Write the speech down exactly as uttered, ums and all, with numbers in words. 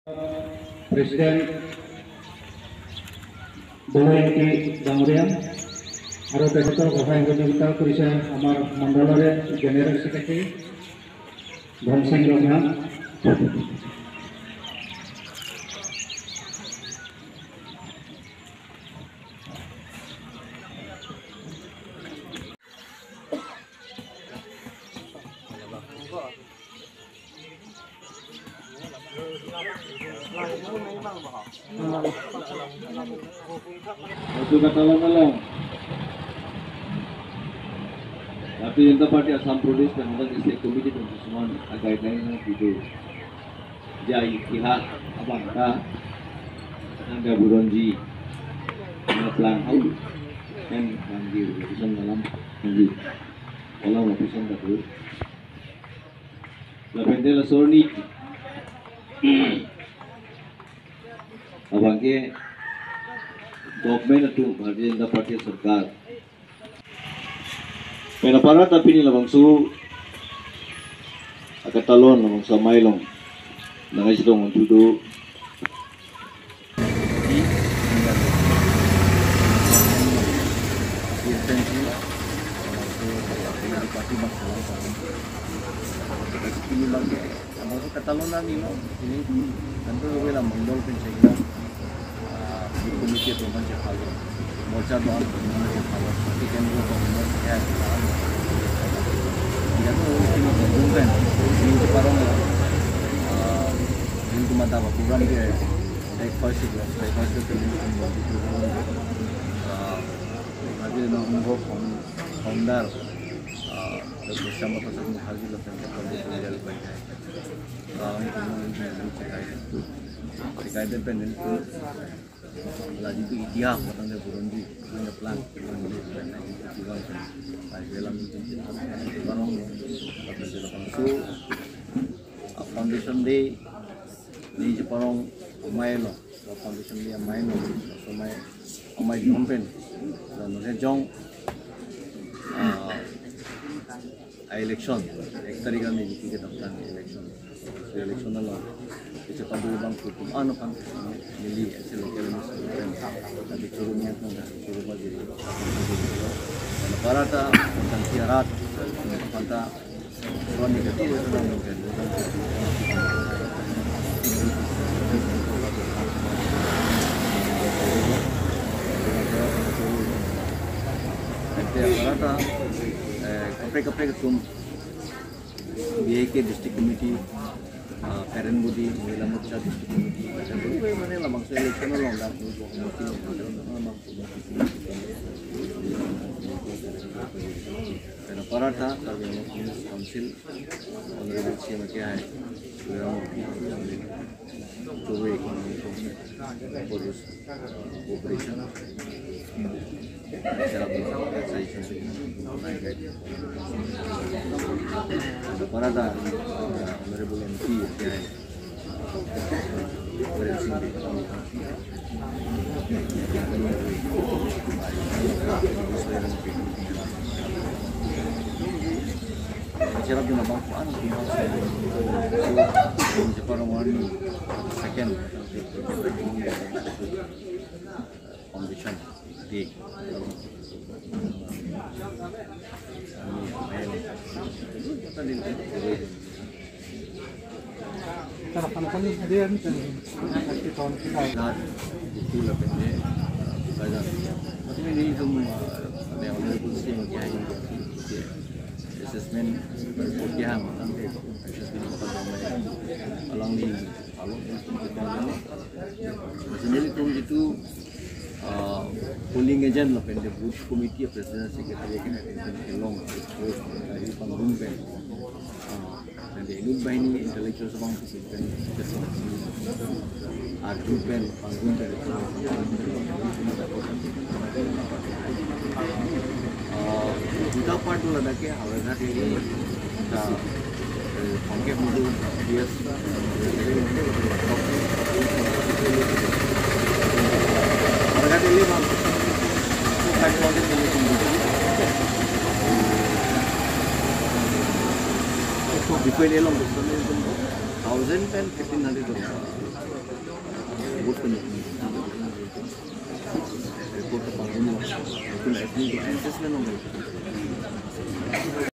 President Bolo Engti Dangoriya, আৰু তেখেতৰ সহায় সহযোগিতা কৰিছে আমাৰ মণ্ডলৰে general secretary Dhan Singh Ronghang. Waktu kata long along, Bharatiya Janata Party Assam Pradesh pen Hongkong District Committee pen kisuman a-guideline nangpido. Jai kiha abang ta, anda buronji, na plan hau, kan bangji, bisa dalam, bangji, dalam lapisan batu. Lapen te laso arni abangke government atum, Bharatiya Janata Party sarkar. Pen apara ta pini labangso akatalon labangso amei along nangkachetong thudu. Ini bang, abang katalon nangji lo, ini tentu lebih lah mandol pen saya kira, ah, di komisi itu kan saya follow, morcha doang kan saya follow, tapi kan gua kalau mau ya, tidak tuh ini gabung kan, ini separuh lah, ah, ini cuma dapat program dia, breakfast itu, breakfast itu ini, ah, lagi nang founder, ah, Doctor Shyama Prasad Mukherjee lo, tentu kalau dia lebih baik. Kami kemudian di C K I D. C K I D pending tu. Lagi tu itihas, matang dia buronji, punya plan, buronji, plan lagi tu juga. Pai dalam itu, barang, apa sih, langsung, ah, foundation day, ini je parong amei lo, foundation day amei lo, so amei, amei jompen, dan jong, ah, election, ek tarik kami di tiga daftar election. So election along, isi padu bang kutum ano kan neli isi local minister kan, tapi churu niat nang kan churu bagi. Para ta tentang syarat, panta, orang ni kati dia sedang mungkin. Nanti para ta, eh, kaprek-kaprek atum, B I K District Committee, ah, Parent Body, Mahila Morcha District Committee, Parent Body, mana labangso election along dak, pen apara ta, Karbi Anglong Autonomous Council, Honorable C M A ke hai, Tuliram Murty, Tuve Economic Council, Police, Cooperation, Sera Bula, Excise, Nai Guide. Para ta, Honorable M P, ya, Biren Singh Bey. Sera Bula bang, kuan, kuan, kuan, kuan, second. Foundation Day. Assessment report kehang, assessment report along di Alo, personally, tum jitu, ah, polling agent lapen the booth committee, president, secretary, kan, kan, kan, long, ah, pangbung pen. Ah, dan the inut banghini intellectual abang, kan, arju pen, pangbung pen. Ah, kita part tu ladak ke, Howraghat ini, kita Pangkep mudu bias. Harga daily bang. Bukan lagi daily tinggi. Itu di Pele long, thousand pen fifteen hundred rupiah. Report kepangdun lo. Itu lah S D S S na long.